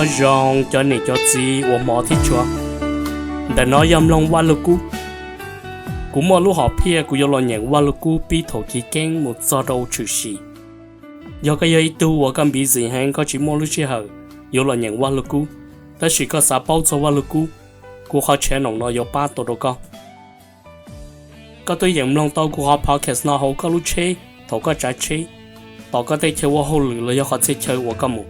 Nyob zoo cov niam cov txiv uas hmov thiab tshua, ntawm no yog mloog Vaj Lug Kub. Kuv muaj lub hom phiaj kuv yuav los nyeem Vaj Lug Kub pib thaum chiv keeb mus txog rau tshwm sim. Yog koj yog ib tug uas koj busy heev koj tsis muaj lub sij hawm yuav los nyeem Vaj Lug Kub, tab sis koj xav paub txog Vaj Lug Kub, kuv qhov channel no yuav pab tau rau koj. Koj twb yeem mloog tau kuv qhov podcast no hauv koj lub tsheb thaum koj tsav tsheb, tom koj tej chaw ua hauj lwm los yog qhov txhia chaw uas koj mus.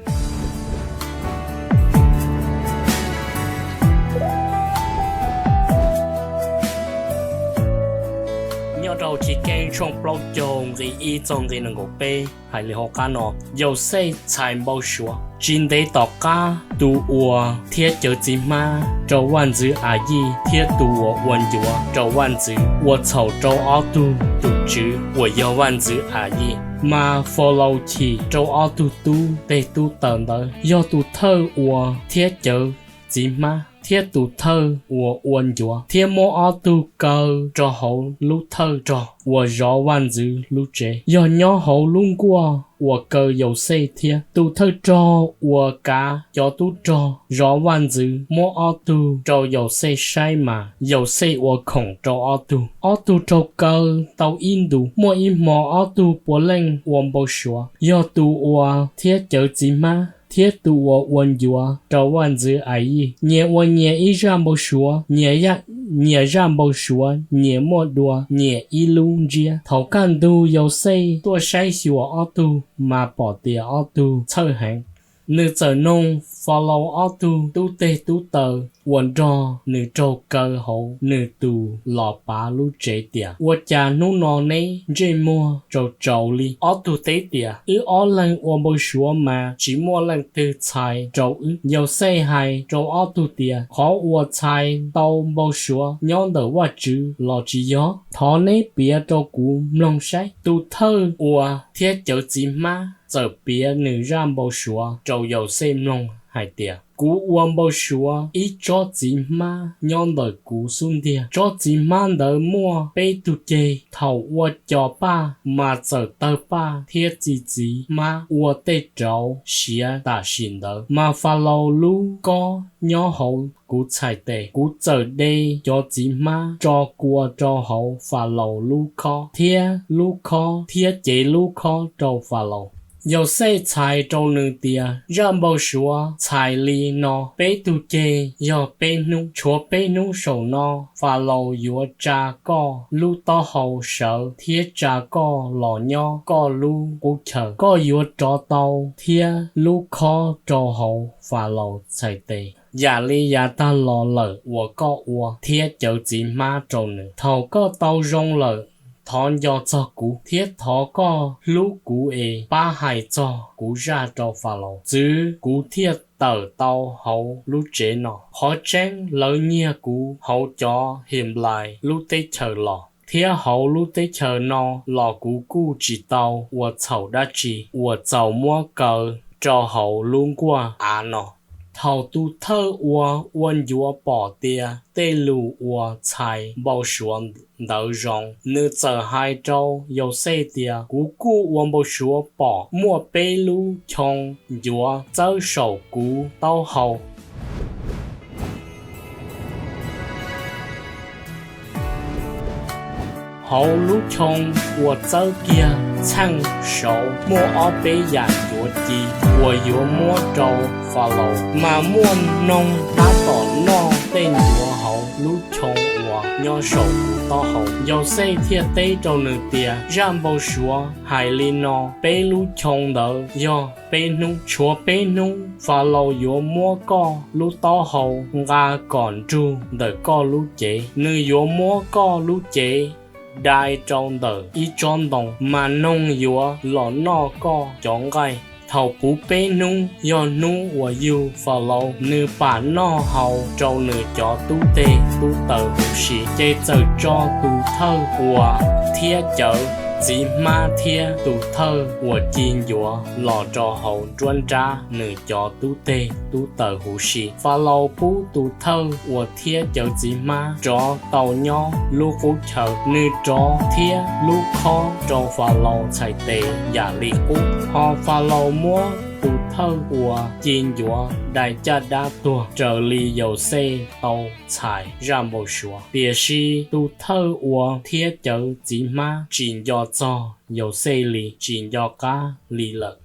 Nyob rau chiv keeb tshooj plaub caug nqe ib txog nqe nees nkaum peb hais li hauv qab no: Yauxej txhais npau suav. Tsis ntev tom qab tus uas thiab cawv txiv hmab rau vaj ntxwv Ayij thiab tus uas ua ncuav rau vaj ntxwv ua txhaum rau ob tug tus tswv uas yog vaj ntxwv Ayij. Mas Falaus chim rau ob tug tub teg tub taw ntawd, yog tus thawj uas thiab cawv txiv hmab thiab tus thawj uas ua ncuav, thiab muab ob tug kaw rau hauv lub thawj rog uas zov vaj ntxwv lub tsev. Yog nyob hauv lub nkuaj uas kaw Yauxej thiab. Tus thawj rog uas kav cov tub rog zov vaj ntxwv muab ob tug rau Yauxej saib mas Yauxej ua khoom rau ob tug. Ob tug raug kaw tau ib ntus. Muaj ib hmo ob tug puav leej ua npau suav, yog tus uas thiab cawv txiv hmab thiab tus uas ua ncuav rau vaj ntxwv Ayij. Nyias ua nyias ib zaj npau suav, nyias zaj npau suav nyias muaj dua nyias ib lub ntsiab. Thaum kaj ntug Yauxej tuaj saib xyuas ob tug mas pom tias ob tug txhawj heev. Nws txawm noog Falaus ob tug tub teg tub taw uas nrog nws raug kaw hauv nws tus los pav lub tsev tias, Ua cas hnub no neb ntsej muag tsaus tsaus li? Ob tug teb tias, Wb ob leeg ua npau suav mas tsis muaj leej twg txhais rau wb. Yauxej hais rau ob tug tias, Qhov uas txhais tau npau suav nyob ntawm Vajtswv los tsis yog? Thov neb piav rau kuv mloog saib. Tus thawj uas thiab cawv txiv hmab txawm piav nws zaj npau suav rau Yauxej mloog hais tias, Kuv ua npau suav ib tsob txiv hmab nyob ntawm kuv xub ntiag. Tsob txiv hmab ntawd muaj peb tug ceg. Thaum ua co paj mas txawm tawg paj thiab txi txiv hmab ua tej rauv siav tam sim ntawd. Mas Falaus lub khob nyob hauv kuv txhais tes. Kuv txawm de cov txiv hmab tso kua rau hauv Falaus lub khob thiab lub khob thiab cev lub khob rau Falaus. Yauxej txhais rau nws tias, Zaj npau suav txhais li no: peb tug ceg yog peb hnub. Tshuav peb hnub saum no Falaus yuav tsa koj lub taub hau sawv thiab tsa koj los nyob koj lub qub chaw. Koj yuav rov tau thiab lub khob rau hauv Falaus txhais tes, yam li yav tag los lawm uas koj ua thiab cawv txiv hmab rau nws. Thaum koj tau zoo lawm, thov nco txog kuv thiab thov koj hlub kuv es pab hais txog kuv zaj rau Falaus, txwv kuv thiaj tawm tau hauv lub tsev no. Qhov tseeb lawv nyiag kuv hauv cov Henplais lub teb chaws los, thiab hauv lub teb chaws no los kuv kuj tsis tau ua txhaum dab tsi uas txaus muab kaw rau hauv lub nkuaj av no. Thaum tus thawj uas ua ncuav pom tias tej lus uas txhais npau suav ntawd zoo, nws txawm hais rau Yauxej tias, Kuv kuj ua npau suav pom muaj peb lub choo ncuav txawb saum kuv taub hau. Hauv lub choo uas txawb kiag txheej saud muaj ob peb yam ncuav ci uas yuav muab rau Falaus, mas muaj noog tab tom noj tej ncuav hauv lub choo uas nyob saum kuv taub hau. Yauxej thiaj teb rau nws tias, Zaj npau suav hais li no: peb lub choo ntawd yog peb hnub. Tshuav peb hnub Falaus yuav muab koj lub taub hau nqa kom nrug ntawm koj lub cev. Nws yuav muab koj lub cev dai rau ntawm ib tsob ntoo, mas noog yuav los noj koj cov nqaij. Thaum puv peb hnub yog hnub uas yug Falaus nws pam noj haus rau nws cov tub teg tub taw huv si, ces txawm tso tus thawj uas thiab cawv txiv hmab thiab tus thawj uas ci ncuav los rau hauv nruab nrab nws cov tub teg tub taw huv si. Falaus pub tus thawj uas thiab cawv txiv hmab rov tau nyob lub qub chaw, nws rov thiab lub khob rau Falaus txhais tes yam li qub. Hos Falaus muab tus thawj uas ci ncuav dai caj dab tuag raws li Yauxej tau txhais zaj npau suav. Tiam sis tus thawj uas thiab cov txiv hmab tsis nco txog Yauxej li, tsis nco qab li lawm.